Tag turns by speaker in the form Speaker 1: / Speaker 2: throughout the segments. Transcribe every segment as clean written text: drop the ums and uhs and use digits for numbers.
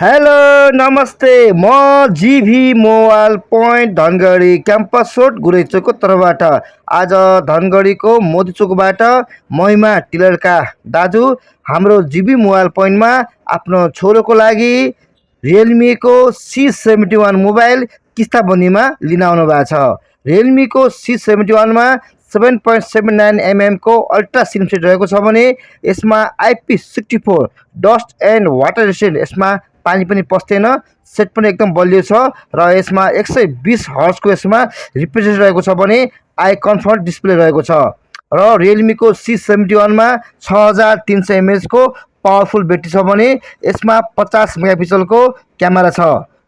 Speaker 1: Hello नमस्ते म GV mobile point Dhangadhi campus road गुरेचोकको तर्फबाट आज धनगढीको मोदी चोकबाट महिमा टिलरका दाजु हाम्रो जीभी मोबाइल पोइन्टमा आफ्नो छोरोको लागि रियलमीको C71 मोबाइल किस्ताबन्दीमा लिन आउनु भएको छ। रियलमीको C71मा 7.79 को अल्ट्रा स्लिम सेट रहेको छ भने यसमा IP64 dust and water resistant, यसमा पानी पनि पस्दैन, सेट पनि एकदम बलियो छ र यसमा 120 हर्ट्जको यसमा रिफ्रेश रेट रहेको छ भने आई कन्फर्ट डिस्प्ले रहेको छ र रियलमीको C71मा 6300 mAh को पावरफुल ब्याट्री छ भने यसमा 50 मेगापिक्सलको क्यामेरा छ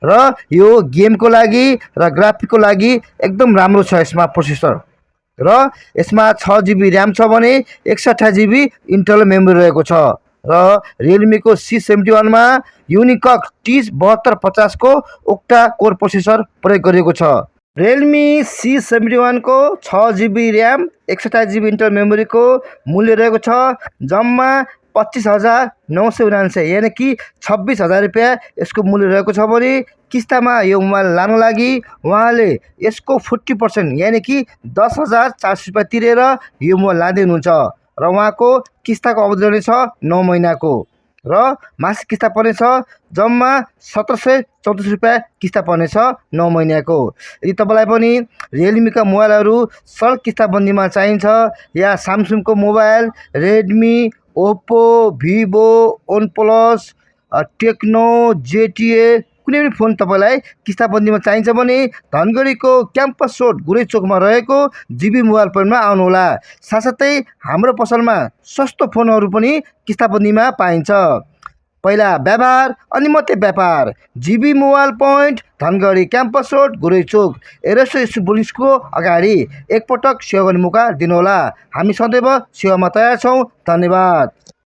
Speaker 1: र यो गेमको लागि र ग्राफिकको लागि एकदम राम्रो छ। यसमा प्रोसेसर र यसमा 6GB ऱ्याम छ भने 128GB इन्टरनल मेमोरी रहेको छ र रियलमीको C71मा युनिकक T7250 को ओक्टा कोर प्रोसेसर प्रयोग गरिएको छ। रियलमी C71 को 6GB ऱ्याम 128GB इन्टरनल मेमोरीको मूल्य रहेको छ जम्मा 25,979, यानी कि 26,000 रुपियाँ यसको मूल्य रहेको छ भने किस्तामा यो मोबाइल लानु लागि उहाँले यसको 40% यानी कि 10,400 रुपियाँ तिरेर यो मोबाइल लाँदै हुनुहुन्छ र उहाँको किस्ताको अवधि रहनेछ 9 महिनाको र मासिक किस्ता पर्नेछ जम्मा 1,734 रुपियाँ किस्ता पर्नेछ 9 महिनाको। यदि तपाईँलाई पनि रियलमीका मोबाइलहरू सरल किस्ताबन्दीमा चाहिन्छ या स्यामसङको mobile, Redmi, Oppo, Vivo, OnePlus, Tecno, ZTE कुनै पनि फोन तपाईँलाई किस्ताबन्दीमा चाहिन्छ भने धनगढीको क्याम्पस रोड गुरेचोकमा रहेको जीभी मोबाइल पोइन्टमा आउनुहोला। साथसाथै हाम्रो पसलमा सस्तो फोनहरू पनि किस्ताबन्दीमा पाइन्छ। पहिला व्यवहार अनि मात्रै व्यापार। GV mobile point Dhangadhi campus road Gurechok aerospace बुलिसको अगाडि एकपटक सेवा गर्ने मौका दिनुहोला। हामी सदैव सेवामा तयार छौँ। धन्यवाद।